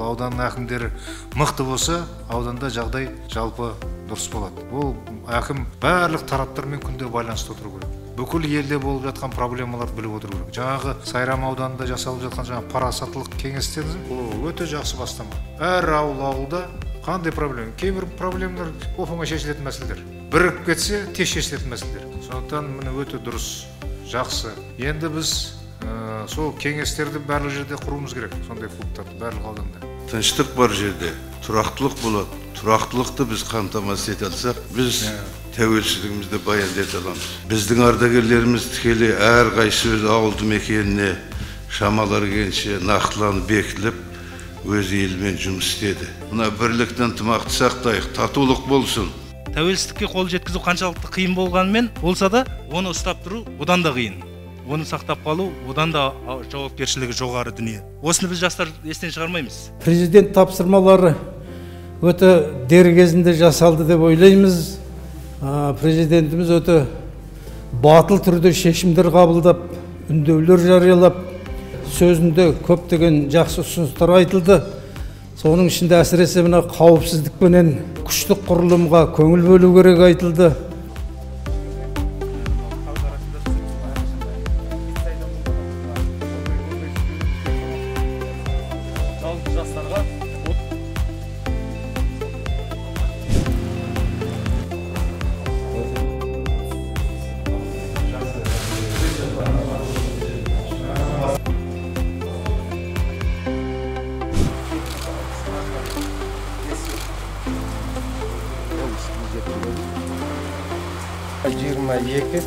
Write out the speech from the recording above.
Ол ауданның әкімдері мықты болса, ауданда жағдай жалпы дұрыс болады. Ол әкім барлық тараптармен күнде байланыста отыру керек. Бүкіл елде болып жатқан проблемаларды біліп отыру керек. Жаңағы Сайрам ауданында жасалып жатқан жаңа парасаттылық кеңестері, ол өте жақсы бастама. Әр ауыл-ауылда қандай проблема? Кейбір проблемалар оп-оңай шешілетін мәселелер. Бірігіп кетсе, тез шешілетін мәселелер. Сондықтан міне өте дұрыс, жақсы. Енді біз сол кеңестерді барлық жерде құруымыз керек, сондай клубтарды барлық ауданда. Тыныштық бар жерде тұрақтылық болады. Тұрақтылықты біз қамтамасыз ете алсақ, біз тәуелсіздігімізді баянды ете аламыз. Біздің ардагерлеріміз тікелей әрқайсысы өз ауылды мекеніне шамалары келгенше нақтыланып бекітіліп, өз елімен жұмыс істеді. Мына бірлікті ынтымақты сақтайық, татулық болсын. Тәуелсіздікке қол жеткізу қаншалықты қиын болғанымен, болса да, оны ұстап тұру одан да қиын. Оны сақтап қалу одан да жауапкершілігі жоғары дүние. Осыны біз жастар естен шығармаймыз. Президент тапсырмалары өте дер кезінде жасалды деп ойлаймыз. Президентіміз өте батыл түрде шешімдер қабылдап, үндеулер жариялап, сөзінде көптеген жақсы ұсыныстар айтылды. Соның ішінде әсіресе мына қауіпсіздік пенен күштік құрылымға көңіл бөлу керек айтылды. Жиырма екі